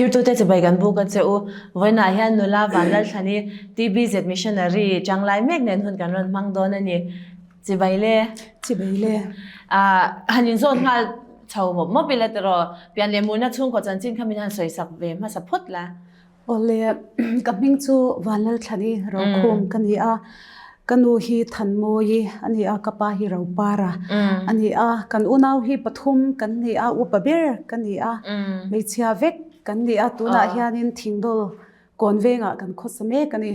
Thirtute chibai kan buk a che u. Vawiinah hian nula Vanlalthlani TBZ Missionary changlai mek nen hun kan rawn hmang dawn a ni. Chibai le. Chibai le. Ah, han inzawn nghal chho mawp mawp ila tiraw? Pian leh murna chhungkaw chanchin kha min han sawisak ve hmasa phawt la. Awle, ka hming chu Vanlalthlani Rokhum ka ni a, ka nu hi Thanmawi a ni a, ka pa hi Ropara a ni a, kan unau hi pathum kan ni a, upa ber ka ni a, hmeichhia vek kan ni a, tunah hianin Thingdawl kawn vengah kan khawsa mek a ni.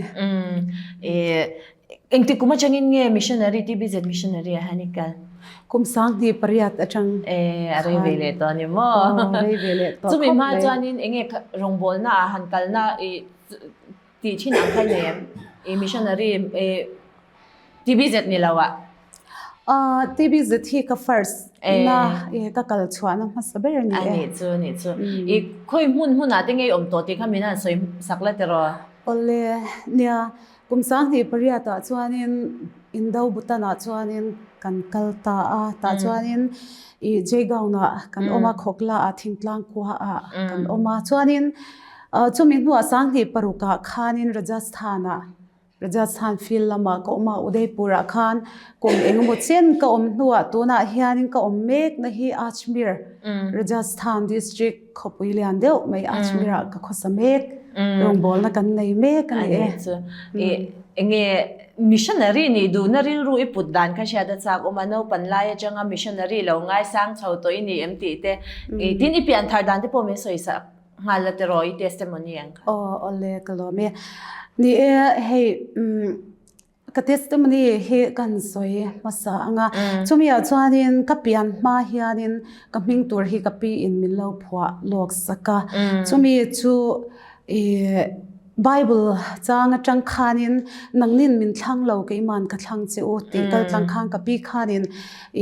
Engtik kum atangin nge missionary TBZ missionary ah hian i kal? Kum 2008 atang Eh, a rei ve leh tawh a ni maw? Aw, rei ve leh tawh Chumi khawp hma mai. chuanin enge rawngbawlna ah han kalna i tih thin ang kha i nei em? I missionary i TBZ ni lo ah. Ah, TBZ hi ka first na ka kal chhuahna hmasa ber a ni e. A nih chu, a nih chu. I khawi hmun hmunah te nge i awm tawh tih kha min han sawi sak la tiraw? Awle, nia. Kum 2008 ah chuanin Indo Bhutan ah chuanin kan kal ta a, tah chuanin ih Jaigaon ah kan awm a, Khawkla ah Thingtlang khua ah kan awm a. Chuanin chumi hnuah 2006 ah khanin Rajasthan ah Rajasthan field lamah ka awm a, Udaipur ah khan kum engemaw chen ka awm hnuah tunah hianin ka awm mekna hi Ajmer Rajasthan district Khawpui lian deuh mai Ajmer ah ka khawsa mek, rawngbawlna kan nei mek a ni e. Chu enge missionary nih duhna rilru i put dan kha hriat a chak awm a, naupan lai atanga missionary lo ngaisang chho tawh i ni em tih te, tin i pian thar dan te pawh min sawi sak nghal la tiraw i testimony ang kha. Aw awle ka lawm e. Ni e hei Ka testimony hi kan sawi hmasa ang a, chumi ah chuanin ka pian hma hianin ka hming tur hi ka pi in min lo phuah lawk sak a, chumi chu ih Bible chang atang khanin nangnin min thlang lo keiman ka thlang che u tih kal tlang khan ka pi khanin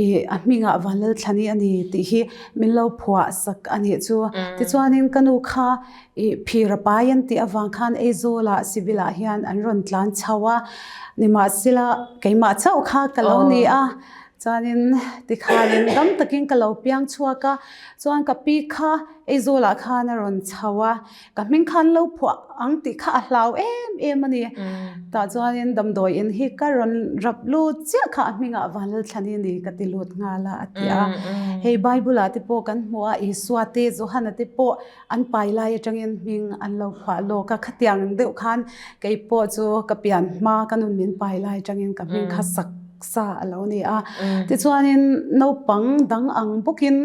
ih a hmingah Vanlalthlani a ni tih hi min lo phuah sak a nih chu. Tichuanin ka nu kha Ih phir a pai an tih avang khan Aizawlah civil ah hian an rawn tlan chho a, nimahsela keimah chauh kha ka lo ni a, chuanin tikhanin dam takin ka lo piang chhuak a, chuan ka pi kha Aizawlah khan a rawn chho a, ka hming khan lo phuah ang tih kha a hlau em em a ni. Tah chuanin damdawi in hi ka rawn rap lut chiah kha a hmingah Vanlalthlani ni ka ti lut nghal a a ti a. Hei Bible ah te pawh kan hmu a, Isua te Johana te pawh An pai lai atangin hming an lo phuah lawk a, khatiang deuh khan kei pawh chu ka pian hma ka nun min pai lai atangin ka hming kha sak sa a lo ni a. Tichuanin naupang dang ang bawkin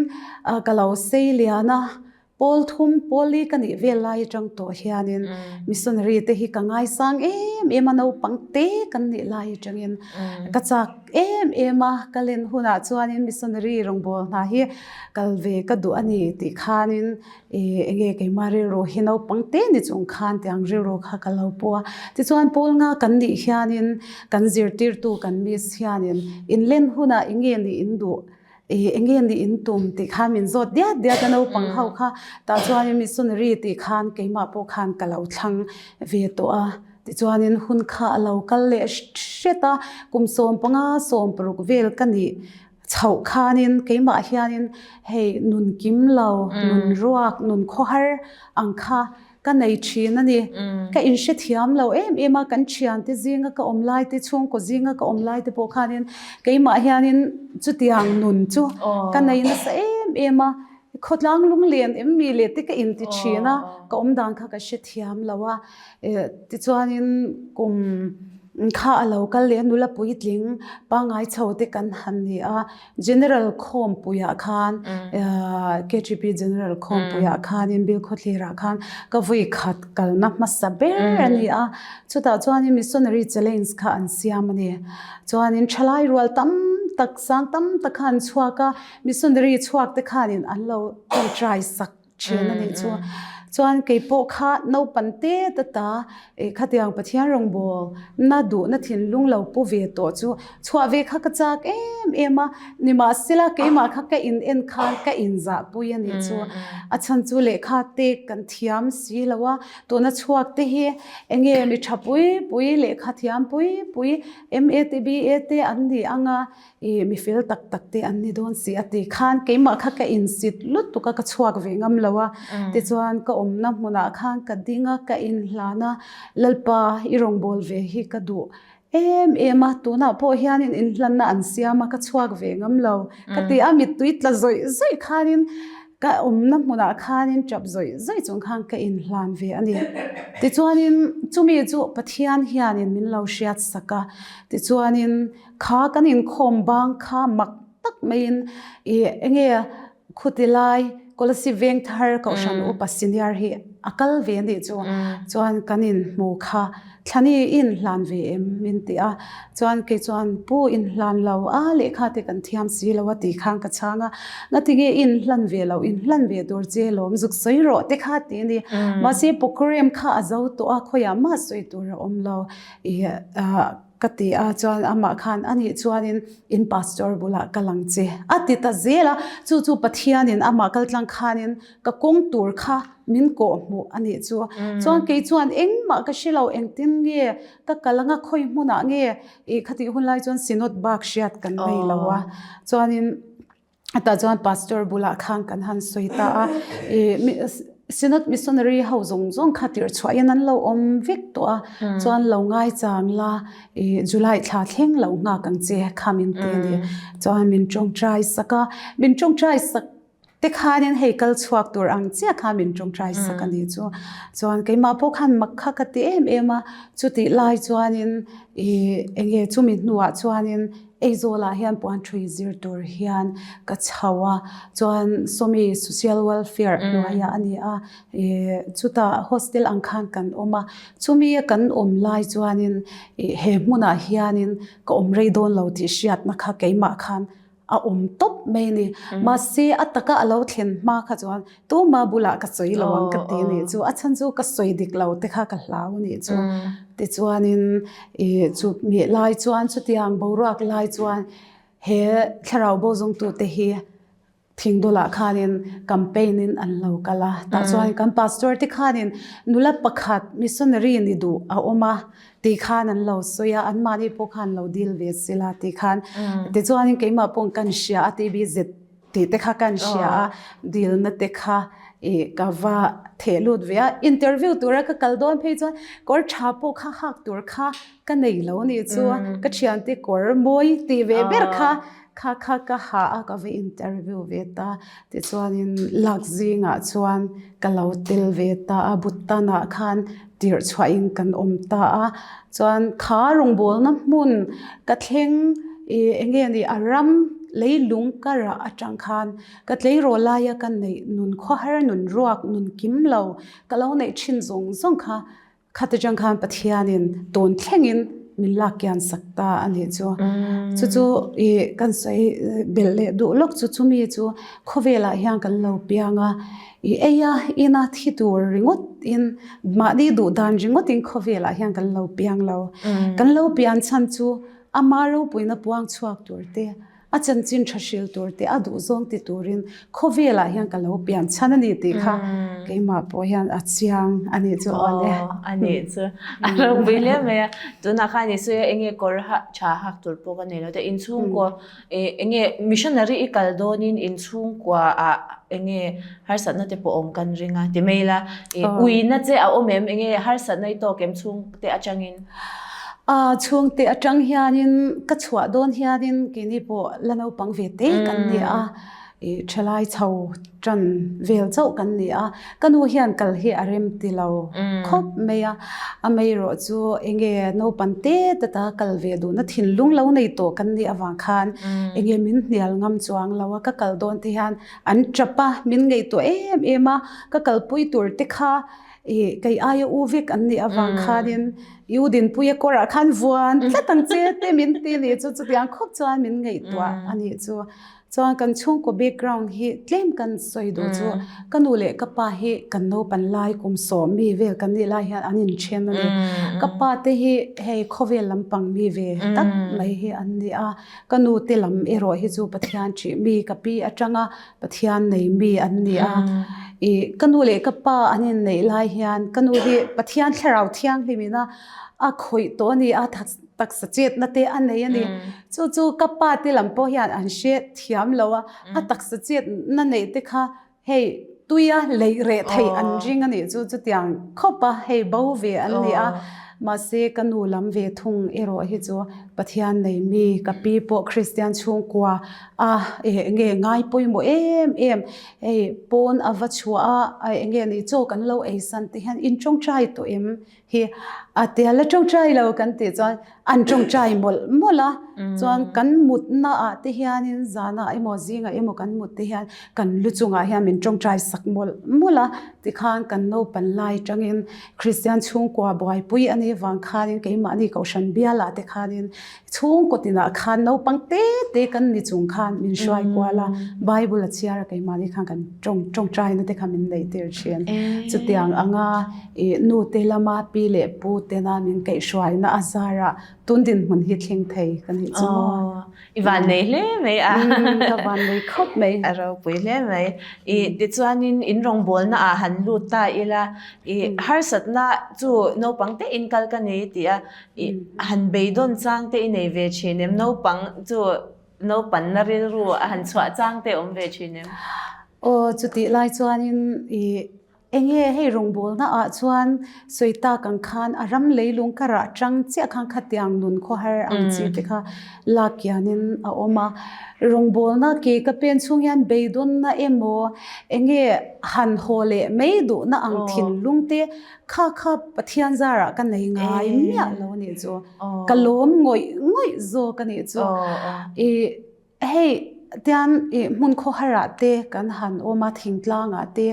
ka lo sei lian a, pawl thum pawl li ka nih vel lai atang tawh hianin missionary te hi ka ngaisang em em a, naupang te kan nih lai atangin ka chak em em a, ka len hunah chuanin missionary rawngbâwl hna hi kal ve ka duh a ni tih khanin ih eng nge keimah rilru hi naupang te ni chung khan tiang rilru kha ka lo pu a. Tichuan pawl nga kan nih hianin kan zirtirtu kan miss hianin inlen hunah eng nge nih in duh ih eng nge nih in tum tih khan min zawt diat diat a naupang ho kha tah chuanin missionary tih khan keimah pawh khan ka lo thlang ve tawh a. Tichuanin hun kha a lo kal leh hret a, kum 15 16 vel ka nih Chhoh khanin keimah hianin hei nun kim lo, nun ruak, nun khawhar ang kha ka nei thin a ni. Ka inhrethiam lo em em a, kan thiante zinga ka awm lai te, chhungkaw zinga ka awm lai te pawh khanin keimah hianin chutiang nun chu ka nei nasa em em a. Khawtlang lunglen em mi leh te ka inti thin a, ka awm dan kha ka hrethiam lo a. Tichuanin kum kha a lo kal leh a, nula puitling pangngai chho te kan han ni a, General Khawmpuiah khan KTP General Khawmpuiah khanin Bilkhawthlirah khan ka vui khat kalna hmasa ber a ni a, chutah chuanin Missionary Challenge kha an siam a ni. Chuanin thalai rual tam tak sang tam tak kha an chhuak a, Missionary chhuak te khanin an lo tawngtai sak Thian a nih chu. Chuan kei pawh kha naupan te ta ta eh khatiang Pathian rawngbâwl na duhna thinlung lo pu ve tawh chu chhuah ve kha ka châk em em em a, nimahsela keimah kha ka in en khan ka inzahpui a nih chu. A chhan chu lehkha te kan thiam si lo a, tuna chhuak te hi enge mi tha pui pui lehkha thiam pui pui MA te BA te an ni ang a, ih mi fel tak tak te an ni dawn si a ti khan keimah kha ka insit lutuk a ka chhuak ve ngam lo a tichuan ka awmna hmunah khan ka ding a ka inhlan a Lalpa i rawngbâwl ve hi ka duh em em a tunah pawh hianin inhlanna an siam a ka chhuak ve ngam lo ka ti a mittui tla zawih zawih khanin ka awmna hmunah khanin tap zawih zawih chung khan ka inhlan ve a ni tichuanin chumi chu Pathian hianin min lo hriat sak a tichuanin Kha kan inkhawm bang kha mak tak maiin i enge khuti lai Kolasib Vengthar Kohhran Upa Senior hi a kal ve anih chu chuan kan inhmu kha Thlani i inhlan ve em min ti a, chuan kei chuan Pu inhlan lo a lehkha te kan thiam si lo a ti khan ka chhang a, ngatinge i inhlan ve lo inhlan ve tur che lawm zuk sawi rawh te kha ti a ni mahse program kha a zo tawh a khawiah mah sawi tur a awm lo i Ka ti a, chuan amah khan a nih chuanin in pastor bulah ka lang che a ti ta zel a, chu chu Pathianin amah kaltlang khanin ka kawng tur kha min kawh hmuh a nih chu. Chuan kei chuan engmah ka hre lo, engtin nge ka kal anga khawi hmunah nge i khatih hun lai chuan synod bak hriat kan nei lo a, chuanin Tah chuan pastor bulah khan kan han sawi ta a, ih Synod missionary ho zawng zawng kha tirh chhuahin an lo awm vek tawh a, chuan lo ngaichang la ih July thla thleng lo nghak ang che kha min ti a ni. Chuan min tawngtai sak a, min tawngtai sak te khanin hei kal chhuak tur ang chiah kha min tawngtai sak a ni chu. Chuan keimah pawh khan mak kha ka ti em em a, chutih lai chuanin ih enge chumi hnuah chuanin Aizawlah hian puanthui zir tur hian ka chho a, chuan Sawmi Social Welfare hnuaiah a ni a, ih chutah hostel ang khan kan awm a, chumi a kan awm lai chuanin ih he hmunah hianin ka awm rei dawn lo tih hriatna kha keimah khan a awm tawp mai a ni. Mahse a taka a lo thlen hma kha chuan Tuma bulah ka sawi lo ang ka ti anih chu, a chhan chu ka sawi dik lo te kha ka hlau anih chu. Tichuanin ih chu mi lai chuan chutiang boruak lai chuan he thlarau bo zawngtute hi thingdawlah khanin campaign in an lo kal a, tah chuan kan pastor te khanin nula pakhat missionary ni duh a awm a tih khan an lo sawi a, anmahni pawh khan lo dil ve sila tih khan tichuanin keimah pawh kan hria a TBZ tih te kha kan hria a, dilna te kha ih ka va theh lut ve a, interview tura ka kal dawn phei chuan kawr tha pawh kha hak tur kha ka nei lo nih chu a, ka thiante kawr mawi tih ve ber kha kha kha ka ha a ka va interview ve ta, tichuanin lak zingah chuan ka lo tel ve ta a, Bhutan-ah khan tirh chhuahin kan awm ta a, chuan kha rawngbawlna hmun ka thleng ih eng nge ni a ram leilung ka rah atang khan ka tleirawl laia ka neih nun khawhar nun ruak nun kim lo ka lo neih thin zawng zawng kha Khati chang khan Pathianin tun thlengin min lak kian sak ta a nih chu. Chu chu i kan sawi belh leh duh lawk chu chumi chu khawvelah hian kan lo piang a, i eia ina thi tur ringawt in mahni duh dan ringawt in khawvelah hian kan lo piang lo. Kan lo pian chhan chu ama ropuina puang chhuak tur te A chanchin tha hril tur te a duh zawng ti turin khawvelah hian ka lo pian chhan a ni tih kha keimah pawh hian a chiang a nih chu aw le. A nih chu a ropui hle mai a. Tunah khan i sawi a enge kawr tha hak tur pawh ka nei lo te inchhungkua enge missionary i kal dawnin inchhungkua ah enge harsatna te pawh awm kan ring a ti mai la uina che a awm em enge harsatna i tawk em chhungte atangin? A chhungte atang hianin ka chhuah dawn hianin keini pawh la naupang ve te kan ni a, ih thalai chho tan vel chauh kan ni a, ka nu hian kal hi a rem ti lo khawp mai a, amaherawh chu enge naupang te te ta kal ve duhna thinlung lo nei tawh kan nih avang khan enge min hnial ngam chuang lo a, ka kal dawn te hian an tap a, min ngaihtuah em em a, ka kalpui tur te kha. I kei aia u vek an nih avang khanin i u Dinpuia kawrah khan vuan tlat ang che te min ti nih chu chutiang khawp chuan min ngaihtuah a nih chu. Chuan kan chhungkaw background hi tlem kan sawi duh chu ka nu leh ka pa hi kan naupan lai kum sawm mi vel kan nih lai hian an inthen a ni. Ka pa te hi hei khawvel lampang mi ve tak mai hi an ni a, ka nu te lam erawh hi chu Pathian ṭih mi ka pi atanga Pathian nei mi an ni a. Ih ka nu leh ka pa an inneih lai hian ka nu hi Pathian thlarau thianghlim ina a khawih tawh a ni a. Taksa chetna te a nei a ni. Chu chu ka pa te lam pawh hian an hre thiam lo a, a taksa chetna neih te kha hei tuia leih reh theih an ring a nih chu chutiang khawp a hei bo ve an ni a. Mahse ka nu lam ve thung erawh hi chu Pathian nei mi ka pi pawh Kristian chhungkua a eng nge ngai pawimawh em em hei pawn a va chhuah a eng nge ni chaw kan lo ei san te hian in tawngtai tawh em? Hi a tia la tawngtai lo kan tih chuan an tawngtai mawlh mawlh a, chuan kan mutna ah te hianin zanah emaw zingah emaw kan mut te hian kan lu chungah hian min tawngtai sak mawlh mawlh a, tikhan kan naupan lai tangin Kristian chhungkua buaipui a nih vang khanin keimahni kohhran bialah te khanin chhungkaw tinah khan naupang te te kan ni chung khan min hruai kual a, Bible a chhiar a keimahni khan kan tawng tawngtaina te kha min neih tir thin. Chutiang anga ih nu te lama pi leh pu tena min kaihhruaina a zarah tun dinhmun hi thleng thei ka nih chu maw. I van nei hle mai a. Ka van nei khawp mai. A ropui hle mai. Ih tichuanin in rawngbawlna ah han lut ta ila ih harsatna chu naupang te in kal ka nei tih a I han beidawn chang te i nei ve thin em? Naupang chu naupanna rilru a han chhuah chang te awm ve thin em? Aw, chutih lai chuanin i enge hei rawngbawlna ah chuan sawi tak ang khan a ram leilung ka rah tang chiah khan khatiang nun khawhar ang chi te kha lak kianin a awm a. Rawngbawlna ke ka pen chhung hian beidawnna emaw enge han haw leh mai duhna ang thinlung te Kha kha Pathian zarah ka nei ngai miah lo a nih chu. Ka lawm ngawih ngawih zawk a nih chu. I hei tian i hmun khawharah te kan han awm a, thingtlangah te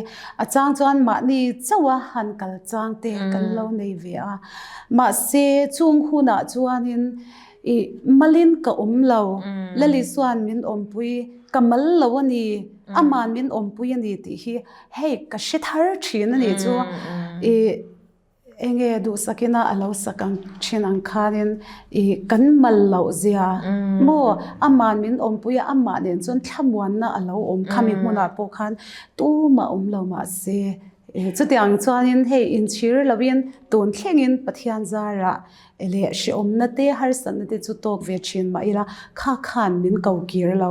a chang chuan mahni chauha han kal chang te kan lo nei ve a. Mahse chung hunah chuanin i malin ka awm lo, Lali chuan min awmpui, ka mal lo a ni, aman min awmpui a ni tih hi Hei ka hre thar thin a nih chu i enge duhsakina a lo sak ang thin ang khanin i kan mal loh zia maw aman min awmpui a amah nen chuan thlamuanna a lo awm khami hmunah pawh khan tumah awm lo mahse chutiang chuanin hei inchhir loin tun thlengin Pathian zarah Leh hrehawmna te harsatna te chu tawk ve thin mah ila kha khan min ko kir lo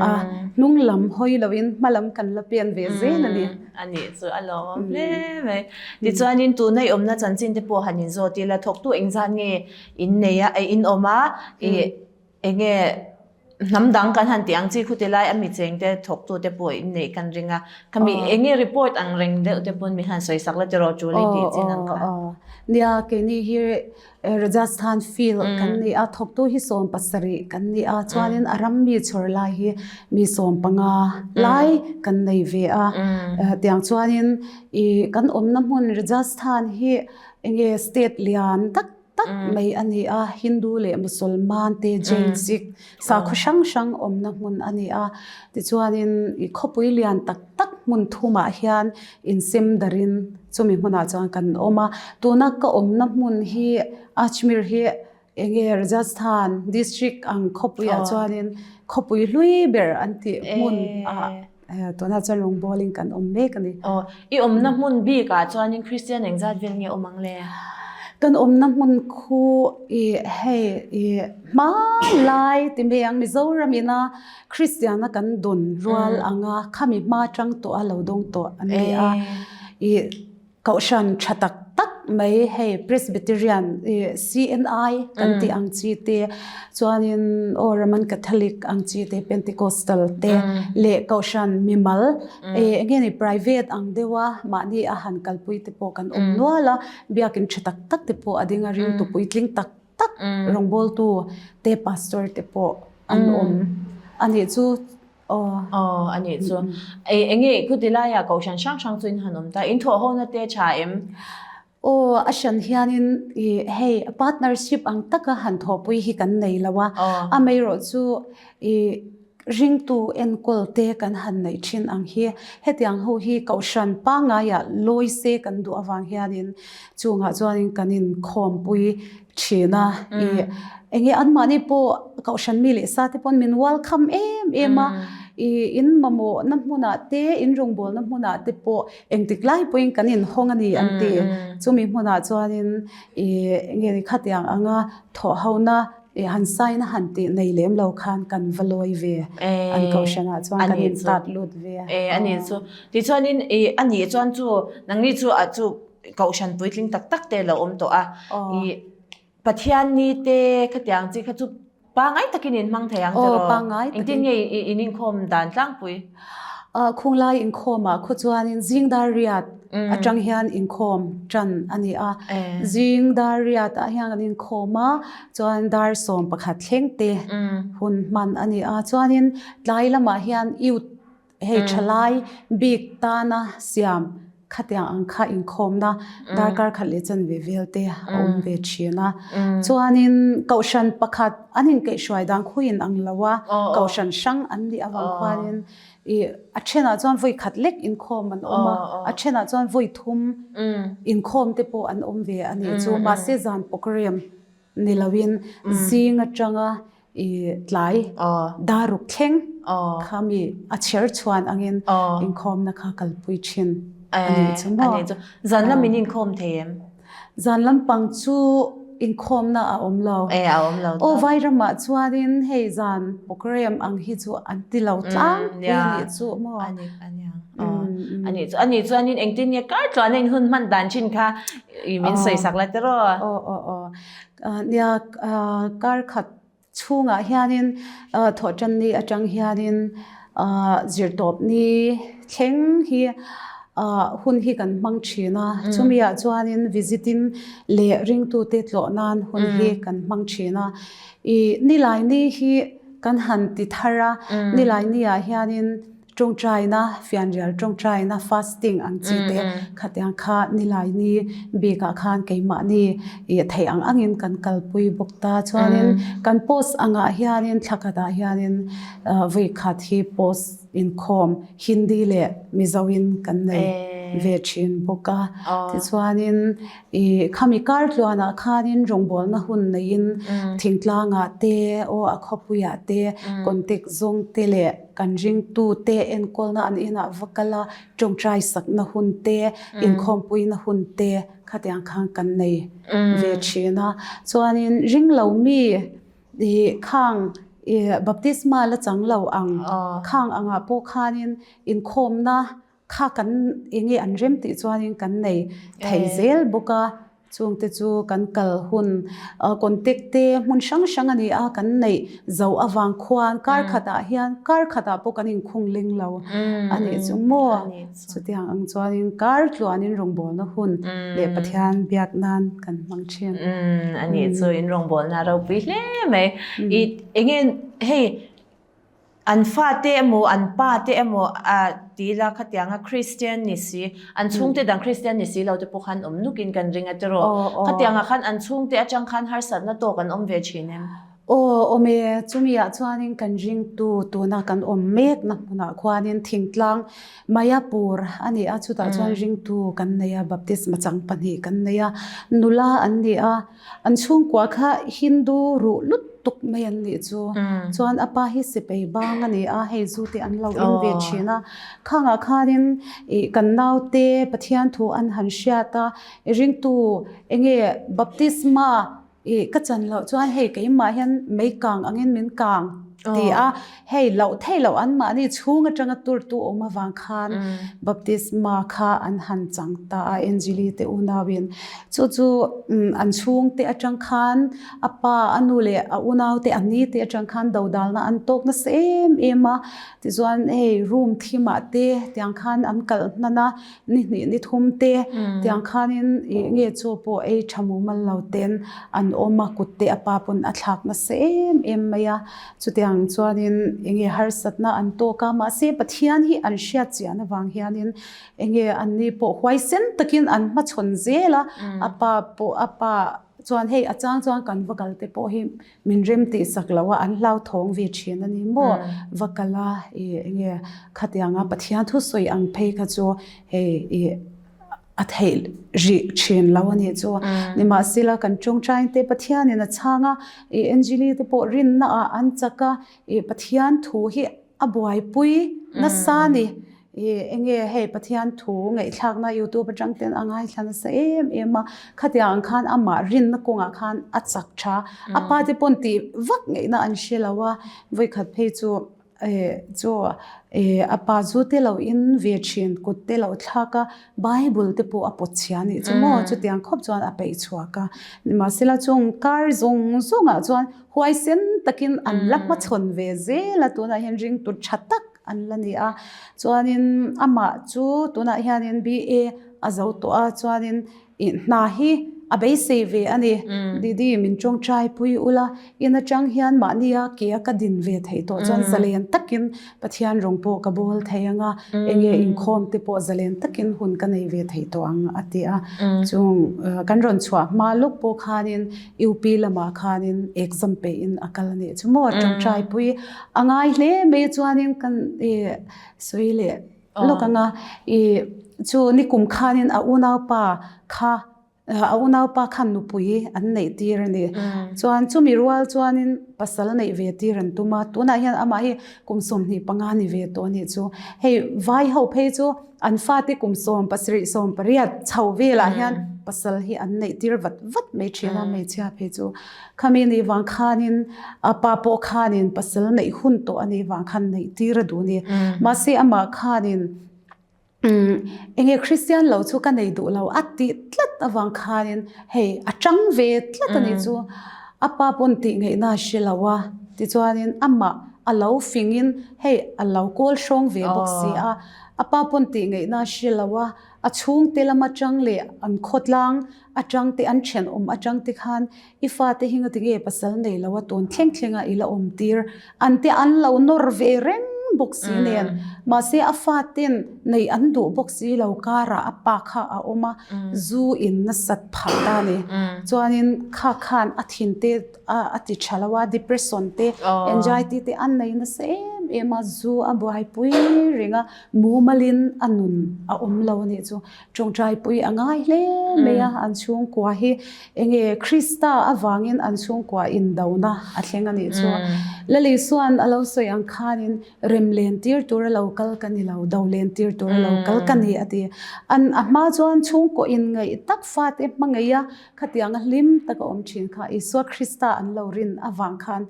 a, hnung lam hawi loin hma lam kan la pen ve zel a ni. A nih chu a lawmawm hle mai. Tichuanin tuna i awmna chanchin te pawh han inzawt ila thawktu engzat nge in nei a, in awm a, ih Enge hnam dang kan han tih ang chi khuti lai a mi cheng te thawk tu te pawh in neih kan ring a. Khami enge report ang reng deuh te pawn min han sawi sak la tiraw tul i tih chin ang kha. Nia keini hi Rajasthan field kan ni a thawktu hi 70 kan ni a chuanin a ram mi chhawr lai hi mi 15 lai kan nei ve a. Tiang chuanin i kan awmna hmun Rajasthan hi enge state lian tak tak mai a ni a, Hindu leh Musulman te, Jain, Sikh sakhaw hrang hrang awmna hmun a ni a. Tichuanin i khawpui lian tak tak hmun thumah hian insem darin chumi hmunah chuan kan awm a. Tuna ka awmna hmun hi Ajmer hi enge Rajasthan district ang khawpuiah chuanin khawpui hlui ber an tih hmun ah Tunah chuan rawngbawlin kan awm mek a ni. Aw, i awmna hmun bikah chuanin Kristian engzat vel nge awm ang le? Kan awmna hmun khu i hei i hmanlai ti mai ang Mizoram ina Kristiana kan dawn rual anga khami hma tang tawh a lo dawng tawh an ni a. I Kohhran tha tak tak mai hei Presbyterian CNI kan tih ang chi te chuanin aw Roman Catholic ang chi te Pentecostal te leh kohhran mimal eng nge ni private ang deuha mahni a han kalpui te pawh kan awm nual a, biakin tha tak tak te pawh a ding a ringtu puitling tak tak rawngbawltu te pastor te pawh an awm a nih chu. Aw. Aw, a nih chu. Eng nge khuti laiah kohhran hrang hrang chu in han awm ta? In thawh hona te tha em? Aw, a hran hianin i hei partnership ang taka han thawhpui hi kan nei lo a, amaherawh chu i ringtu enkawl te kan han neih thin ang hi hetiang ho hi kohhran pangaiah lawi se kan duh avang hianin chungah chuanin kan inkhawmpui thin a, i enge anmahni pawh kohhran mi leh sa te pawn min welcome em em a, i in mamawhna hmunah te in rawngbawlna hmunah te pawh Engtik lai pawhin kan inhawng a ni an ti. Chumi hmunah chuanin i nge ni khatiang anga thawhhona i han sign a han tih nei lem lo khan kan va lawi ve. An kohhranah chuan kan intat lut ve. E a nih chu. Tichuanin i a nih chuan chu nangni chu a chu kohhran puitling tak tak te lo awm tawh a. I Pathian ni te khatiang chi kha chu Pangai takin in hmang thei ang tiraw? Aw, pangai takin. Engtin nge in inkhawm dan tlangpui? Khunglai inkhawmah khaw chuanin zing dar riat atang hian inkhawm tan a ni a. Zing dar riatah hian kan inkhawm a, chuan dar 11 thleng te hun hman a ni a. Chuanin tlai lamah hian youth Hei thalai bik tana siam khatiang ang kha inkhawmna darkar khat leh chanve vel te a awm ve thin a. Chuanin kohhran pakhat an inkaihhruai dan khuin ang lo a, kohhran hrang an nih avang khuanin ih a thenah chuan vawi khat lek inkhawm an awm a, a thenah chuan vawi thum inkhawm te pawh an awm ve a nih chu. Mahse zan program Ni loin zing atanga i tlai daruk thleng kha mi a chher chhuan angin inkhawmna kha kalpui thin a nih chu maw. Zan lam in inkhawm thei em? Zan lampang chu inkhawmna a awm lo. Aw Vairamah chuanin hei zan program ang hi chu an ti lo tlangpui a nih chu maw. Anih chu anih chuanin engtin nge kar tluana in hun hman dan thin kha i min sawisak la tiraw? Aw aw aw nia kar khat chhungah hianin thawhtan ni atang hianin zirtawp ni thleng hi hun hi kan hmang thin a chumi ah chuanin visiting leh ringtute tlawh nan hun hi kan hmang thin a i nilai ni hi kan han ti thar a nilai ni ah hianin Tawngtaina, fianrial tawngtaina, fasting ang chi te khatiang kha nilaini bikah khan keimahni ih theih ang angin kan kalpui bawk ta. Chuanin kan post angah hianin thla khatah hianin vawi khat hi post inkhawm Hindi leh Mizoin kan nei ve thin bawk a. Tichuanin I khami kar tluanah khanin rawngbawlna hun neiin thingtlangah te aw a khawpuiah te contact zawng te leh kan ringtu te enkawlna an inah va kal a tawngtai sakna hun te inkhawmpuina hun te khatiang khan kan nei ve thin a. Chuanin ringlo mi i khang i baptisma la chang lo ang khang angah pawh khanin inkhawmna Kha kan enge an rem tih chuanin kan nei thei zel bawk a, chungte chu kan kal hun contact te hmun hrang hrang a ni a, kan neih zo avang khuan kar khatah hian kar khatah pawh kan inkhung ling lo a nih chu maw? Chutiang ang chuanin kar tluanin rawngbawlna hun leh Pathian biak nan kan hmang thin. A nih chu in rawngbawlna ropui hle mai. I enge hei An fate emaw, an pa te emaw a ti ila khatianga Kristian ni si, an chhungte dang Kristian ni si lo te pawh khan awm nukin kan ring a tiraw. Khatiangah khan an chhungte atang khan harsatna tawk an awm ve thin em? Aw, awm e. Chumiah chuanin kan ringtu tuna kan awm mekna hmunah khuanin thingtlang Mayapur a ni a, chutah chuan ringtu kan nei a, baptisma chang pahnih kan nei a, nula an ni a. An chhungkua kha Hindu ruh lutuk mai an nih chu. Chuan a pa hi sipei bang a ni a, hei zu te an lo in ve thin a. Khangah khanin ih kan naute Pathian thu an han hriat a, ringtu enge baptisma ih ka chan loh chuan hei keimah hian mei kang angin min kang ti a. Hei loh theih loh anmahni chhung atanga turtu awm avang khan baptisma kha an han chang ta a Angeli te unauin. Chu chu an chhungte atang khan a pa a nu leh a unaute a ni te atang khan dodalna an tawk nasa em em a. Tichuan hei room thimah te tiang khan an kalh hnan a ni hnih ni thum te tiang khanin ih nge chaw pawh ei tha mumal lo ten an awm a kut te a pa pawn a thlak nasa em em mai a. Chutiang. Chutiang chuanin enge harsatna an tawk a, mahse Pathian hi an hriat chian avang hianin enge anni pawh huaisen takin an hmachhawn zel a, a pa pawh a pa chuan hei a chang chuan kan va kal te pawh hi min rem tih sak lo a, an hlauthawng ve thin a ni maw? Va kal a i enge khatianga Pathian thusawi ang phei kha chu hei i a theih rih thin lo a nih chu. Nimahsela kan tawngtainte te Pathianin a chhang a, i Angeli te pawh rinna ah an chak a, i Pathian thu hi a buaipui nasa a ni. I enge hei Pathian thu ngaihthlakna youtube atang ten a ngaithla nasa em em a, khatiang ang khan amah rinna kawngah khan a chak tha. A pa te pawn tih vak ngaihna an hre lo a, vawikhat phei chu Chu a pa zu te lo in ve thin, kut te lo thlak a, Bible te pawh a pawt chhia anih chu maw? Chutiang khawp chuan a peih chhuak a. Nimahsela chung kar zawng zawngah chuan huaisen takin an la hmachhawn ve zel a, tunah hian ringtu tha tak an la ni a. Chuanin amah chu tunah hianin BA a zo tawh a, chuanin I hna hi a beisei ve a ni. Didi, min tawngtai pui ula, in atang hian mahnia ke a ka din ve theih tawh chuan zalen takin Pathian rawng pawh ka bawl thei ang a, enge inkhawm te pawh zalen takin hun ka nei ve thei tawh ang a ti a. Chung kan rawn chhuah hma lawk pawh khanin UP lamah khanin exam pehin a kal a nih chu maw tawngtai pui a ngai hle mai chuanin kan sawi leh Lawk anga i chu nikum khanin a unaupa kha a unaupa khan nupui an neih tir a ni. Chuan chumi rual chuanin pasal neih ve tir an tum a, tunah hian amah hi kum 25 ni ve tawh a nih chu. Hei vai ho phei chu an fate kum 17 18 chho velah hian pasal hi an neih tir vat vat mai thin a, hmeichhia phei chu. Khami nih vang khanin a pa pawh khanin pasal neih hun tawh a nih vang khan neih tir a duh a ni. Mahse amah khanin enge Kristian lo chu ka nei duh lo a tih tlat avang khanin hei a tang ve tlat a nih chu. A pa pawn tih ngaihna a hre lo a, tichuanin amah a lo fingin hei a lo kawl hrawng ve bawk si a, a pa pawn tih ngaihna a hre lo a, a chhungte lam atang leh an khawtlang atang te an thenawm atang te khan i fate hi ngati nge pasal nei lo a tun thleng thleng a i la awm tir an te an lo nawr ve reng bawk si nen mahse a faten nei an duh bawk si lo karah a pa kha a awm a zu in nasat phah ta ni chuanin kha khan a thin te a ti tha lo a depression te anxiety te an nei nasa em em a zu a buaipui reng a mumalin a nun a awm lo a nih chu. Tawngtaipui a ngai hle mai a, an chhungkua hi enge Krista avangin an chhungkua indona a thleng a nih chu. Lali chuan a lo sawi ang khanin rem len tir tur a lo kal ka ni lo, do len tir tur a lo kal ka ni a ti. An a hma chuan chhungkaw inngaih tak fate hmangaih a, khatianga hlim taka awm thin kha Isua Krista an lo rin avang khan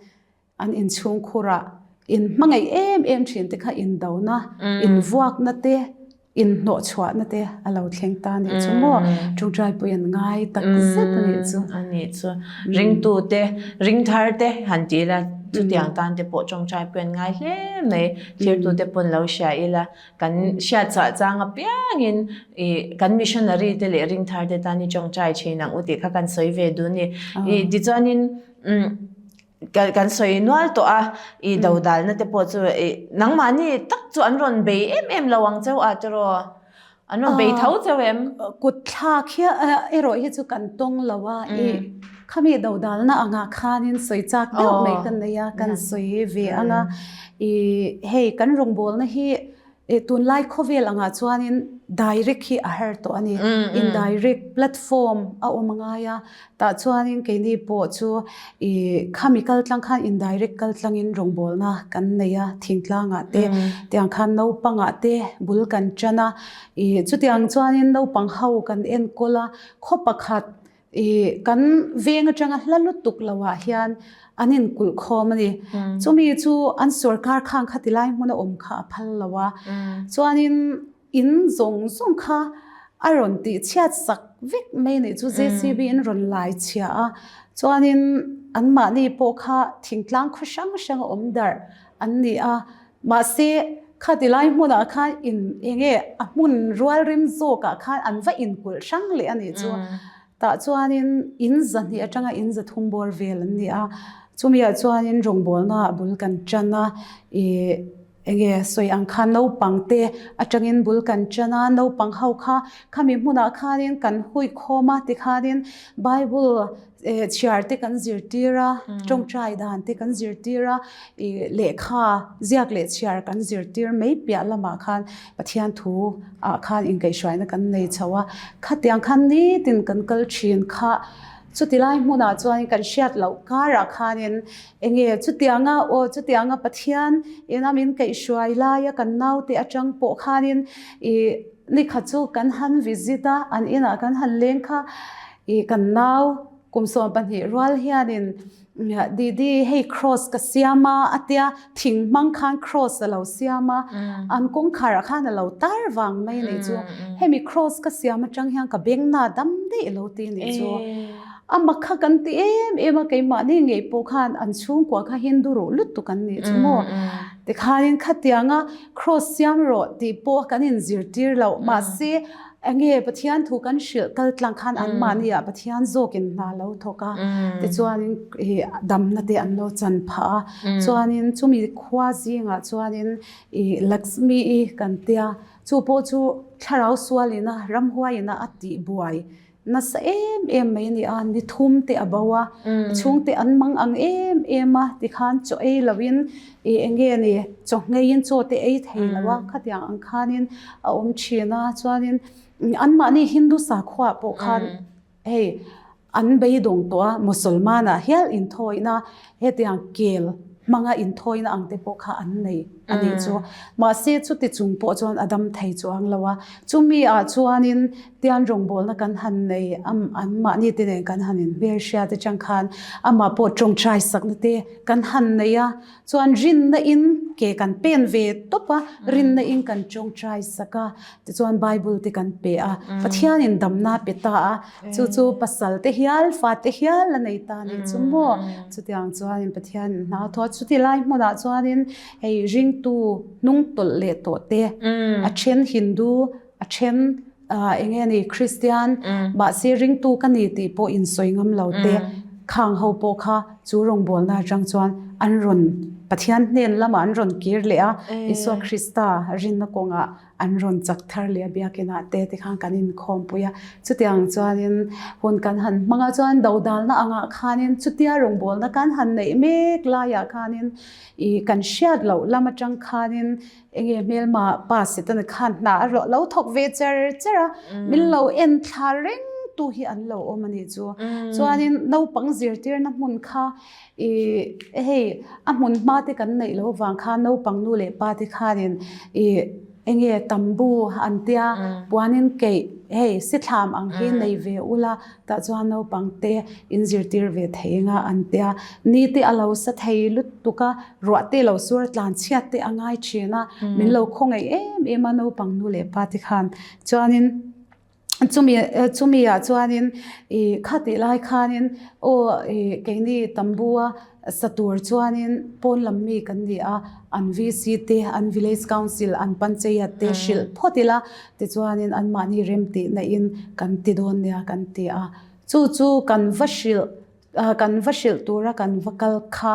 An inchhungkhurah inhmangaih em em thin te kha indona, invuakna te, inhnawhchhuahna te a lo thleng ta anih chu maw? Tawngtaipui an ngai tak zet anih chu. Anih chu. Ringtu te, ringthar te han ti ila chutiang tan te pawh tawngtaipui an ngai hle mai. Thirtu te pawn lo hria ila kan hriatchhuah chang apiangin i kan missionary te leh ringthar te tan i tawngtai thin ang u tih kha kan sawi ve dun ni. I tichuanin Kan sawi nual tawh a, i dodalna te pawh chu i nangmahni tak chu an rawn bei em em lo ang cheu a tiraw? An rawn bei tho cheu em? Kut thlak hi erawh hi chu kan tawng lo a, i khami dodalna angah khanin sawi chak deuh mai ka nei a, kan sawi ve ang a, i hei kan rawngbawlna hi I tunlai khawvel angah chuanin direct hi a har tawh a ni. Indirect platform a awm a ngai a, tah chuanin keini pawh chu i khami kal tlang khan indirect kal tlangin rawngbawlna kan nei a, thingtlangah te tiang khan naupangah te bul kan tan a. I chutiang chuanin naupang ho kan enkawl a, khaw pakhat I kan veng atanga hla lutuk lo ah hian an inkulh khawm a ni. Chumi chu an sorkar khan khati lai hmuna awm kha a phal lo a. Chuanin in zawng zawng kha a rawn tih chhiat sak vek mai a nih chu JCB in rawn lai chhia a. Chuanin anmahni pawh kha thingtlang khaw hrang hrang a awm darh an ni a. Mahse khati lai hmunah khan in eng nge a hmun rual rim zawkah khan an va inkulh hrang leh a nih chu. Tah chuanin in zahnih atanga in zathum bawr vel an ni a. Chumiah chuanin rawngbawlnaah bul kan tan a, ih enge sawi ang khan naupang te atangin bul kan tan a, naupang ho kha khami hmunah khanin kan hui khawm a tikhanin Bible chhiar te kan zirtir a, tawngtai dan te kan zirtir a, ih lehkha ziak leh chhiar kan zirtir mai piah lamah khan Pathian thu ah khan inkaihhruaina kan nei chho a, khatiang khan nitin kan kal thin kha Chutilai hmunah chuan kan hriat loh karah khanin enge chutianga aw chutianga Pathian ina min kaihhruai laia kan naute atang pawh khanin ih nikhat chu kan han visit a, an inah kan han leng kha ih kan nau kum 12 rual hianin Didi hei cross ka siam a a tia thing hmang khan cross a lo siam a, an kawngkharah khan a lo tar vang mai a nih chu. Hemi cross ka siam atang hian ka beng na dam daih a lo ti a nih chu. A mak kha kan ti em em a, keimahni ngei pawh khan an chhungkua kha Hindu ruh lutuk an nih chu maw. Tikhanin khatianga cross siam rawh tih pawh kan inzirtir loh mahse Enge Pathian thu kan hrilh kal tlang khan anmahni ah Pathian zawkin hna lo thawk a, tichuanin ih damna te an lo chan phah a, chuanin chumi khua zingah chuanin ih Lakshmi i kan tia, chu pawh chu thlarau sualina ramhuaiina a tih buai nasa em em mai a ni a, ni thum te a bo a, chhungte an mang ang em em a, tikhan chaw ei loin I enge ni chaw ngeiin chaw te ei thei lo a, khatiang ang khanin a awm thin a, chuanin anmahni Hindu sakhuaah pawh khan hei an beidawng tawh a, Musalmanah hial inthawina hetiang kel hmanga inthawina ang te pawh kha an nei a nih chu. Mahse chuti chung pawh chuan a dam thei chuang lo a, chumi ah chuanin tian rawngbawlna kan han nei anmahni te nen kan han inhmelhriat atang khan amah pawh tawngtai sakna te Kan han nei a, chuan rinna in ke kan pen ve tawp a, rinna in kan tawngtai sak a, tichuan Bible te kan pe a, Pathianin damna pe ta a, chu chu pasal te hial, fa te hial a nei ta a nih chu maw? Chutiang chuanin Pathianin hna a thawh a, chuti lai hmunah chuanin hei ringtu hnung tawlh leh tawh te, a then Hindu, a then eng nge ni Kristian mahse ringtu ka ni tih pawh insawi ngam lo te khang ho pawh kha chu rawngbawlna atang chuan an rawn Pathian hnen lamah an rawn kir leh a, Isua Krista rinna kawngah an rawn chak thar leh a biakinah te tikhan kan inkhawmpui a. Chutiang chuanin hun kan han hmang a chuan dodalna angah khanin chutia rawngbawlna kan han neih mek laiah khanin ih kan hriat loh lam atang khanin Enge hmelma pa Setana khan hna a rawh lo thawk ve cher cher a, min lo en thla reng tu hi an lo awm a nih chu. Chuanin naupang zirtirna hmun kha i hei a hmun hma te kan neih loh vang khan naupang nu leh pa te khanin i enge tambu an tia puanin keih hei sithlam ang hi nei ve ula tah chuan naupang te in zirtir ve thei anga an tia ni te a lo sa thei lutuk a. Ruah te lo sur tlan chhiat te a ngai thin a, min lo khawngaih em em a naupang nu leh pa te khan. Chuanin chumi chumi ah chuanin ih khatih lai khanin aw ih keini tambu a sa tur chuanin pawn lam mi kan ni a, an VC te an village council an panchayat te hrilh phawt ila tichuanin anmahni rem tihna in kan ti dawn nia kan ti a. Chu chu kan va hrilh kan va hrilh tura kan va kal kha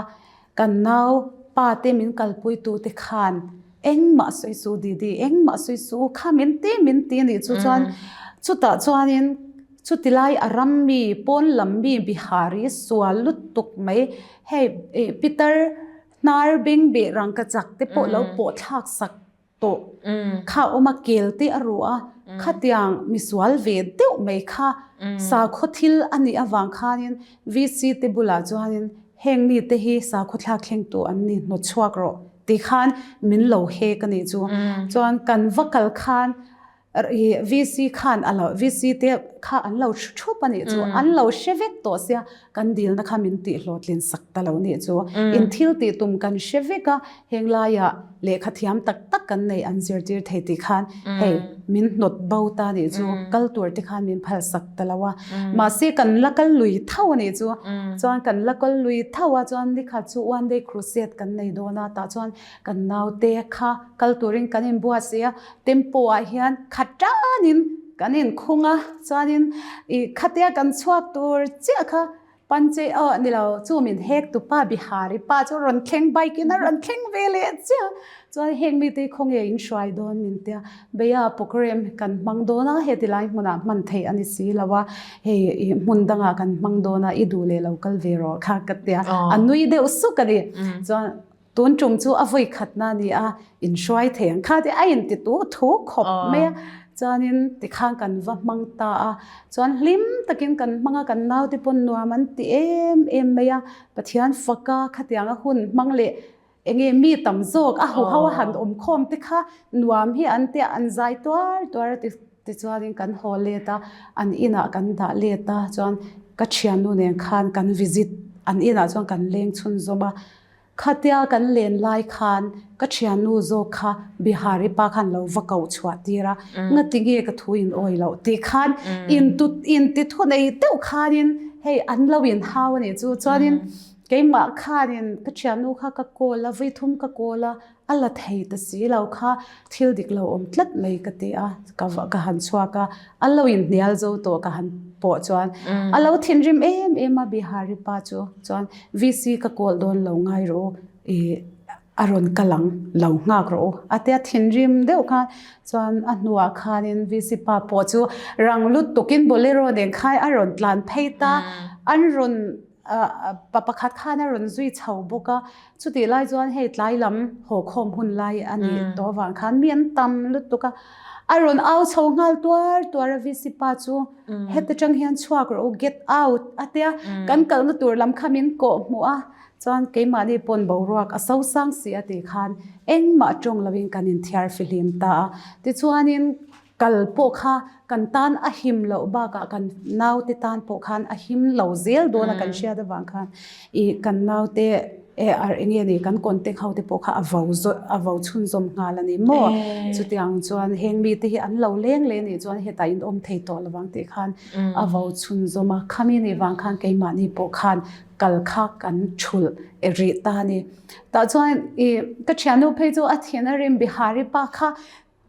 Kan nau pa te min kalpui tu te khan engmah sawi suh Didi engmah sawi suh u kha min ti min ti anih chu chuan chutah chuanin chuti lai a ram mi pawn lam mi Bihari sual lutuk mai hei pitar hnar beng beh rangka chak te pawh lo pawh thlak sak tawh kha awm a kel te a ruh a khatiang misual ve deuh mai kha sakhaw thil a nih avang khanin VC te bulah chuanin heng mi te hi sakhaw thlak thleng tu an ni hnawt chhuak rawh tih khan min lo hek a nih chu chuan kan va kal khan VC khan a lo VC te kha an lo hre thup a nih chu an lo hre vek tawh sia kan dilna kha min tih hlawhtlin sak ta lo nih chu in thil tih tum kan hre vek a heng laiah lehkha thiam tak tak kan nei an zirtir thei tih khan hei min hnawt bo ta nih chu kal tur te khan min phal sak ta lo a mahse kan la kal lui tho a nih chu chuan kan la kal lui tho a chuan nikhat chu one day crusade kan nei dawn a tah chuan Kan naute kha kal turin kan inbuatsaih a, tempo ah hian khat tanin kan inkhung a, chuanin ih khatia kan chhuak tur chiah kha. Panche aw ni lo chu min hek tu pa Bihari pa chu rawn thleng bike in a rawn thleng ve leh chiah chuan heng mite hi khawnge in hruai dawn min tia beia program kan hmang dawn a heti lai hmunah hman theih a ni si lo a hei ih hmun dangah kan hmang dawn a i duh leh lo kal ve rawh kha ka tia a nui deuh suk a ni chuan Tun tum chu a vawi khatna a ni a, inhruai thei ang kha tih a inti tu thu khawp mai a. Chuanin tikhan kan va hmang ta a, chuan hlim takin kan hmang a, kan naute pawn nuam an ti em em mai a. Pathian faka khatianga hun hmang leh enge mi tam zawk a huho a han awm khawm te kha nuam hi an tia an zai tuar tuar a ti. Tichuanin kan haw let a, an inah kan dah let a, chuan ka thiannu nen khan kan visit an inah chuan kan leng chhunzawm a. Khatia kan len lai khan ka thiannu zawk kha Bihari pa khan lo va koh chhuah tir a, ngati nge ka thu in awi loh tih khan in ti thu nei deuh khanin hei an lo in hau a nih chu. Chuanin keimah khanin ka thiannu kha ka call a, vawithum ka call a, a la thei ta si lo kha thil dik lo awm tlat mai ka ti a, ka han chhuak a, a lo inhnial zo tawh ka han pawh chuan a lo thinrim em em a Bihari pa chu chuan VC ka call dawn lo ngai rawh u ih a rawn kal ang lo nghak rawh u a tia thinrim deuh khan chuan a hnuah khanin VC pa pawh chu rang lutukin bolero nen khai a rawn tlan phei ta an rawn Pa pakhat khan a rawn zui chho bawk a, chutih lai chuan hei tlai lam haw khawm hun lai a nih tawh avang khan mi an tam lutuk a, a rawn au chho nghal tuar tuar a VC pa chu heta tang hian chhuak rawh u get out a tia kan kalna tur lam kha min kawh hmuh a, chuan keimahni pawn boruak a so sang si a tih khan engmah tawng lovin kan inthiar fihlim ta a, tichuanin Kal pawh kha kan tan a him loh bakah kan naute tan pawh khan a him lo zel dawn a kan hriat avang khan ih kan naute eh ar eng nge ni kan contact ho te pawh kha a vo zawh a vo chhunzawm nghal a ni maw chutiang chuan heng mite hi an lo leng leh nih chuan hetah in awm thei tawh lovang tih khan a vo chhunzawm a khami nih vang khan keimahni pawh khan kal kha kan thulh rih ta a ni tah chuan ih ka thiannu phei chu a thin a rim Bihari pa kha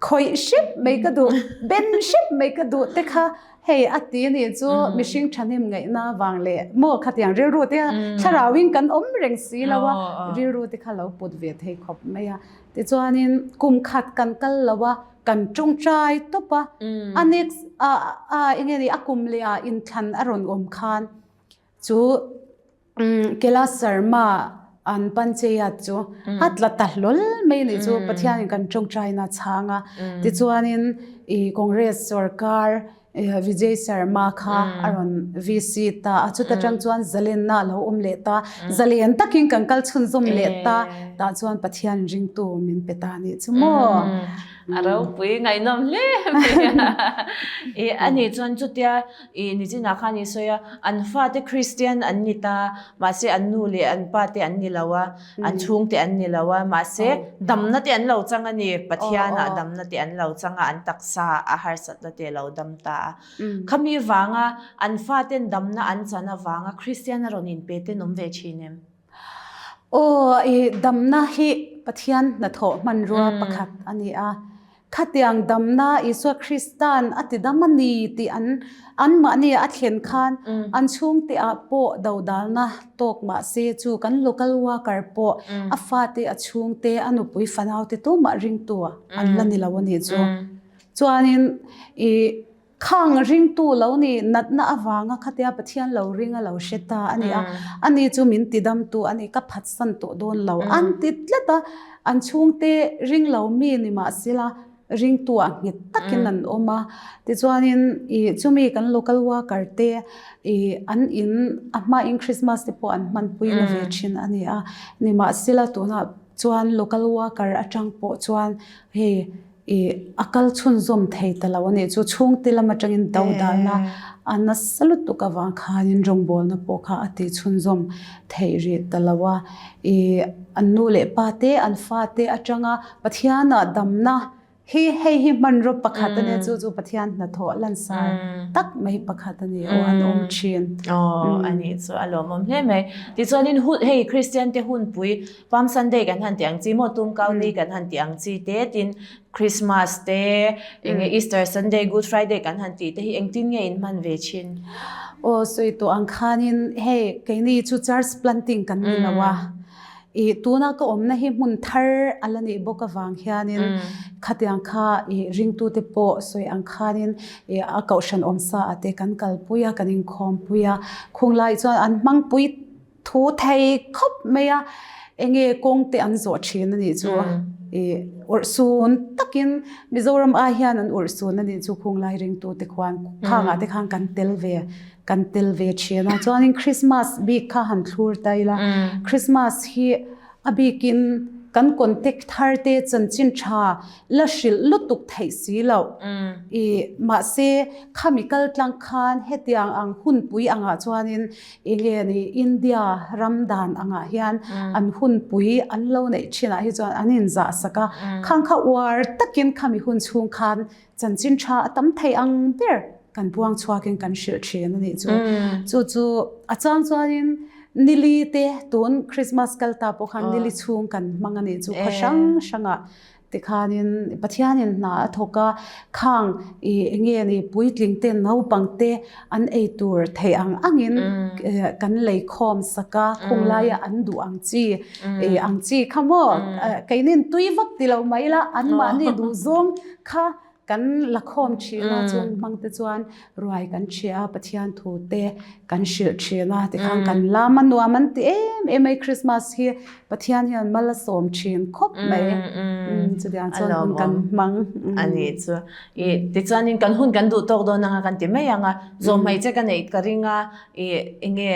Khawih hrep mai ka duh, ben hrep mai ka duh te kha hei a ti a nih chu mihring thahnem ngaihna vang leh maw khatiang rilru te thlarauin kan awm reng si lo a, rilru te kha lo put ve thei khawp mai a. Tichuanin kum khat kan kal lo a, kan tawngtai tawp a, a next a a enge ni a kum leh ah inthlan a rawn awm khan Chu Kailash Sharma an panchayat chu a tla ta hlawl mai ni chu Pathianin kan tawngtaina chhang a. Tichuanin i Congress sorkar Vijay Sharma kha a rawn VC ta a, chuta tang chuan zalenna a lo awm leh ta, zalen takin kan kal chhunzawm leh ta, tah chuan Pathian ringtu min pe ta nih chu maw. A ropui ngaihnawm hle mai a. I ani chuan chutia I nichinah khan i sawi a, an fate Kristian an ni ta, mahse an nu leh an pa te an ni lo a, an chhungte an ni lo a, mahse damna te an lo chang a ni, Pathianah damna te an lo chang a, an taksa a harsatna te a lo dam ta a. Khami vanga an faten damna an chan avanga Kristian a rawn inpe te an awm ve thin em? Aw, i damna hi Pathian hnathawh hmanrua pakhat a ni a. Khatiang damna Isua Krista'n a ti dam a ni tih an anmahni a thlen khan an chhungte ah pawh dodalna tawk mah se chu kan local worker pawh a fate, a chhungte, a nupui fanaute tumah ringtu an la ni lo a nih chu. Chuanin i Khang ringtu lo ni natna avanga khatia Pathian lo ring a lo hre ta a ni a, ani chu min tidamtu a ni, ka phatsan tawh dawn lo an ti tlat a, an chhungte ring lo mi ni mahsela ringtu ah nghet takin an awm a, tichuanin ih chumi kan local worker te ih an in a hmain Christmas te pawh an hmanpui na ve thin a ni a, nimahsela tunah chuan local worker atang pawh chuan hei I a kal chhunzawm thei ta lo a nih chu chhungte lam atangin do dalna a nasa lutuk avang khanin rawngbawlna pawh kha a tih chhunzawm theih rih ta lo a. I an nu leh pa te an fate atanga Pathianah damna Hi hei hi hmanraw pakhat a nia chu chu Pathian hnathawh lansar tak mai pakhat a ni aw an awm thin. Aw a nih chu a lawmawm hle mai. Tichuanin hun hei Kristian te hunpui Palm Sunday kan han tih ang chi maw Tumkau ni kan han tih ang chi te tin Christmas te enge Easter Sunday Good Friday kan han tih te hi engtin nge in hman ve thin? Aw sawi tawh ang khanin hei keini chu church planting kan ni lo a. I tuna ka awmna hi hmun thar a la nih bawk avang hianin khatiang kha i ringtute pawh sawi ang khanin i a kohhran awmsa ah te kan kalpui a, kan inkhawmpui a. Khunglai chuan an hmangpui thu thei khawp mai a, enge kawng te an zawh thin a nih chu. I urhsun takin Mizoram ai hian an urhsun a nih chu khunglai ringtute khuan khangah te khan kan tel ve. Kan tel ve thin a, chuanin Christmas bik kha han thlur ta ila, Christmas hi a bikin kan contact thar te chanchin tha la hrilh lutuk theih si loh. I mahse khami kal tlang khan hetiang ang hunpui angah chuanin enge ni India ram dan angah hian an hunpui an lo neih thinah hi chuan an inzah sak a, khang kha uar takin khami hun chhung khan Chanchin tha a tam thei ang ber kan buang chhuakin kan hrilh thin a nih chu. Chu chu a chang chuanin nili te tun Christmas kal ta pawh khan nili chhung kan hmang a nih chu khaw hrang hrangah tikhanin Pathianin hna a thawk a, khang i enge ni puitling te naupang te an ei tur theih ang angin kan lei khawm sak a, khung laia an duh ang chi ang chi kha maw keinin tui vak ti lo mai la anmahni duhzawng Kha kan la khawm thin a, chung hmang te chuan ruai kan ṭhia a, Pathian thu te kan hrilh thin a, tikhan kan lam a nuam an ti em em mai Christmas hi Pathian hian mal a sawm thin khawp mai chutiang chuan hun kan hmang. A ni chu i tichuanin kan hun kan duh tawk dawn anga kan ti mai ang a, zawhmai che ka neih ka ring a i enge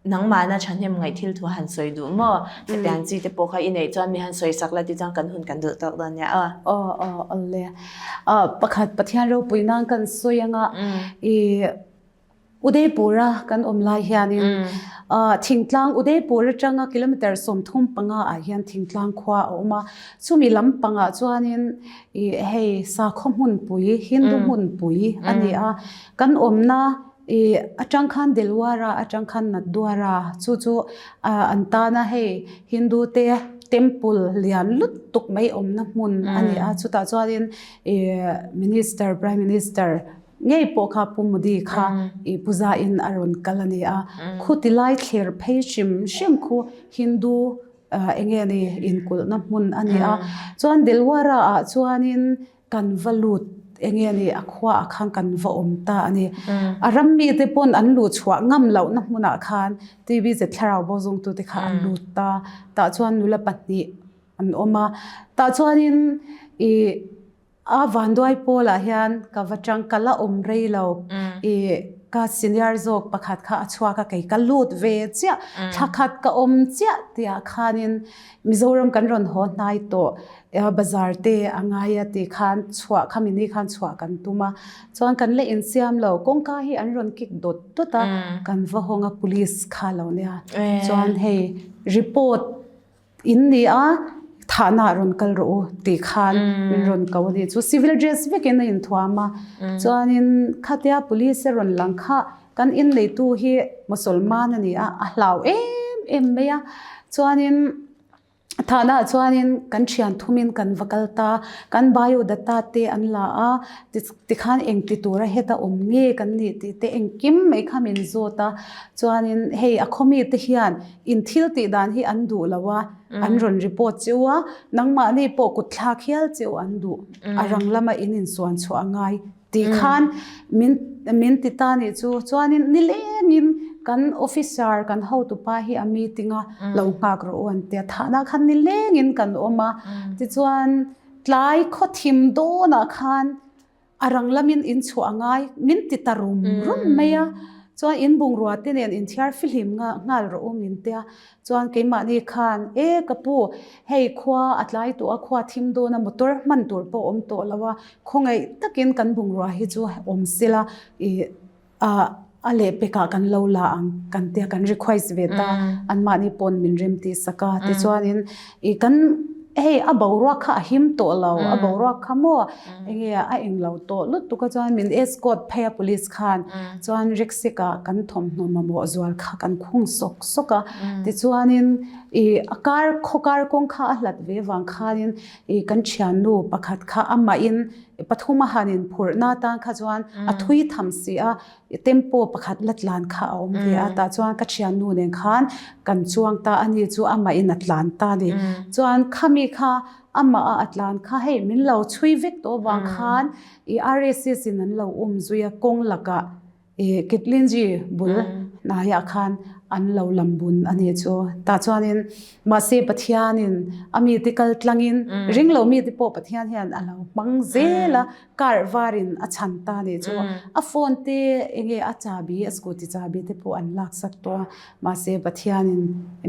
Nangmahna thahnem ngaih thil thu han sawi duh maw? Hetiang chi te pawh kha i neih chuan mi han sawi sak la ti chuan kan hun kan duh tawk dawn nia aw. Aw aw awle. Pakhat Pathian ropui nan kan sawi anga i Udaipur-a kan awm lai hianin thingtlang Udaipur atanga kilometer 35 ah hian thingtlang khua a awm a. Chumi lampangah chuanin i hei sakhaw hmunpui Hindu hmunpui a ni a. Kan awmna I atang khan Delwara atang khan Natdwara chu chu an tana hei Hindu te temple lian lutuk mai awmna hmun a ni a, chutah chuanin i minister prime minister ngei pawh kha Pu Modi kha i puja in a rawn kal a ni a, khuti lai thler phei hrim hrim khu Hindu enge ni inkulhna hmun a ni a, chuan Delwara ah chuanin Kan va lut enge ni a khua ah khan kan va awm ta a ni. A ram mi te pawn an luh chhuah ngam lohna hmunah khan TBZ thlarau bo zungtu te kha an lut ta. Tah chuan nula pahnih an awm a. Tah chuanin i a vanduai pawlah hian ka va tang ka la awm rei lo. I ka senior zawk pakhat kha a chhuak a kei ka lut ve chiah. Thla khat ka awm chiah tihah khanin Mizoram kan rawn haw hnai tawh. Bazar te a ngai a tih khan chhuah khami ni khan chhuah kan tum a, chuan kan la insiam lo, kawngka hi an rawn kick dawt dawt a, kan va hawng a police kha lo nia, chuan hei report in ni a thahna ah rawn kal rawh u tih khan min rawn ko a ni, chu civil dress vekin a inthuam a, chuanin khatia police a rawn lang kha kan inneitu hi Mosolman a ni a, a hlau em em mai a, chuanin. Thahna ah chuanin kan thian thumin kan va kal ta, kan bio data te an la a, tikhan engti tura heta awm nge kan nih tih te engkim mai kha min zawt a, chuanin hei a khawmi te hian in thil tih dan hi an duh lo a, an rawn report cheu a, nangmahni pawh kut thlak hial cheu an duh, a rang lama in insuan chhuah a ngai. Tih khan min min ti ta nih chu chuanin nilengin kan officer kan hotupa hi a meeting a lo nghak rawh u an tia thahna khan nilengin kan awm a tichuan tlai khaw thim dawnah khan a rang lamin in chhuah a ngai min ti ta rum rum mai a chuan in bungrua te nen inthiar fihlim nghal rawh u min tia Chuan keimahni khan, E ka pu, hei khua a tlai tawh a, khua thim dawn a, motor hman tur pawh awm tawh lo a, khawngaih takin kan bungrua hi chu awm sela, i a lehpekah kan lo la ang kan tia kan request ve ta, anmahni pawn min rem tih sak a. Tichuanin i kan. Hei a boruak kha a him tawh lo, a boruak kha maw enge a englo tawh lutuk a chuan min escort phei a police khan chuan rickshaw ah kan thawmhnaw mamawh zual kha kan khung sawk sawk a tichuanin ih a car khaw kar kawng kha a hlat ve vang khanin ih kan thiannu pakhat kha amahin pathum a han inphurhna atan kha chuan a thui tham si a. Tempo pakhat la tlan kha a awm ve a, tah chuan ka thiannu nen khan kan chuang ta a ni chu amah in a tlan ta a ni. Chuan khami kha amah a a tlan kha hei min lo chhui vek tawh avang khan ih RSS in an lo um zui a kawng lakah ih Kitlinji bul hnaiah khan an lo lam bun a ni chu. Tah chuanin mahse Pathianin a mite kal tlangin ringlo mite pawh Pathian hian a lo hmang zel a. Car varin a chhan ta nih chu a phone te enge a chabi a scooty chabi te pawh an lak sak tawh a mahse Pathianin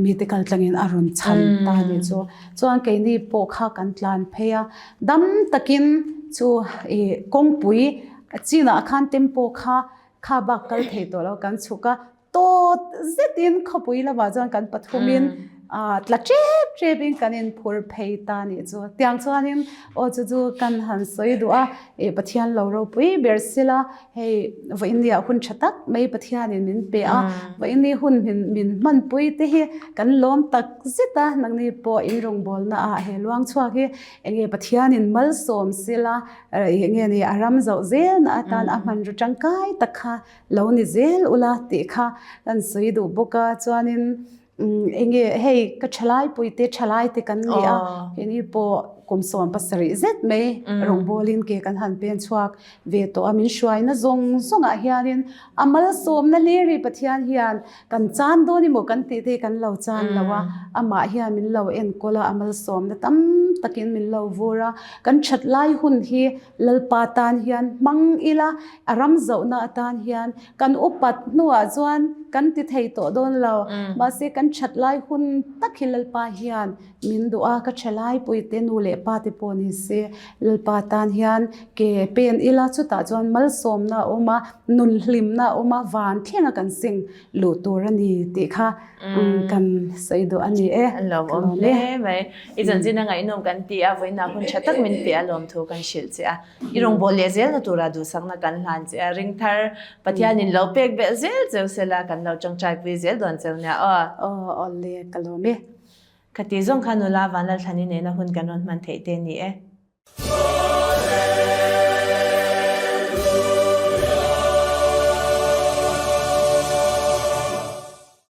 mite kal tlangin a rawn chhan ta nih chu chuan keini pawh kha kan tlan phei a dam takin chu ih kawngpui chinah khan tempo kha kha bak kal thei tawh lo kan chhuk a. Tawt zetin khawpui lamah chuan kan pathumin tla tep tepin kan inphur phei ta nih chu. Tiang chuanin aw chu chu kan han sawi duh a, ih Pathian lo ropui ber sila hei vawiinniah hun tha tak mai Pathianin min pe a, vawiinni hun min min hmanpui te hi kan lawm tak zet a, nangni pawh in rawngbawlna ah he luang chhuak hi enge Pathianin malsawm sila enge ni a ram zoh zelna atan a hmanraw tangkai tak kha Lo ni zel ula tih kha kan sawi duh bawk a, chuanin enge hei ka thalai puite thalai te kan ni a, keini pawh kum 70 zet mai rawngbawlin ke kan han pen chhuak ve tawh a, min hruaina zawng zawngah hianin a malsawmna hlir hi Pathian hian kan chan dawn emaw kan tih te hi kan lo chan lo a, amah hian min lo enkawl a, a malsawmna tam takin min lo vur a, kan that lai hun hi Lalpa tan hian hmang ila, a ram zohna atan hian kan upat hnuah chuan kan ti thei tawh dawn lo. Mahse kan that lai hun tak hi Lalpa hian min duh a, ka tha lai puite nu leh pa te pawh ni se Lalpa tan hian ke pen ila, chutah chuan malsawmna a awm a, nun hlimna a awm a, van thlenga kan sing luh tur a ni tih kha kan sawi duh a ni e. An lawmawm hle mai. I chanchin a ngaihnawm kan ti a, vawiinah hun tha tak min pe a lawmthu kan hrilh che a. I rawngbâwl leh zelna tura duhsakna kan hlan che a, ring thar Pathianin lo pek belh zel cheu sela kan lo tawngtaipui zel dawn cheu nia aw. Aw aw le ka lawm e. Khati zawng kha nula Vanlalthlani nena hun kan rawn hman theih te ni e.